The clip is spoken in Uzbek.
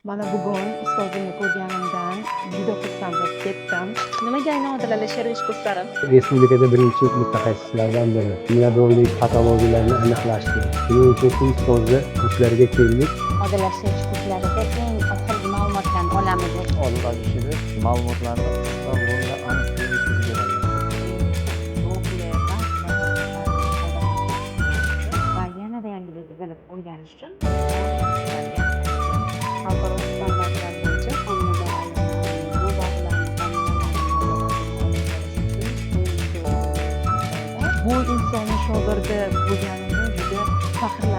Mana bugun ustozimni ko'rganimdan juda xursand bo'lib ketdim. Nimaga aynan Odil kurslari? Respublikada birinchi mutaxassislardan biri. Miodonlik patologiyalarni aniqlashdi. Shuning uchun shu ustozni kurslariga keldik. Odil Alisherovich kurslarida eng oxirgi ma'lumotlarni olamiz. Odil Alisherovich ma'lumotlarni qisqa va aniq qilib yetkazib beradi. Ruhli va yanada yangilik bilib o'rganish uchun Xalqaro standartlar bo'yicha homilador ayollarning bu vaqtlarni ta'minlash uchun bu insonni shogirdi bo'lganimdan juda faxrlanaman.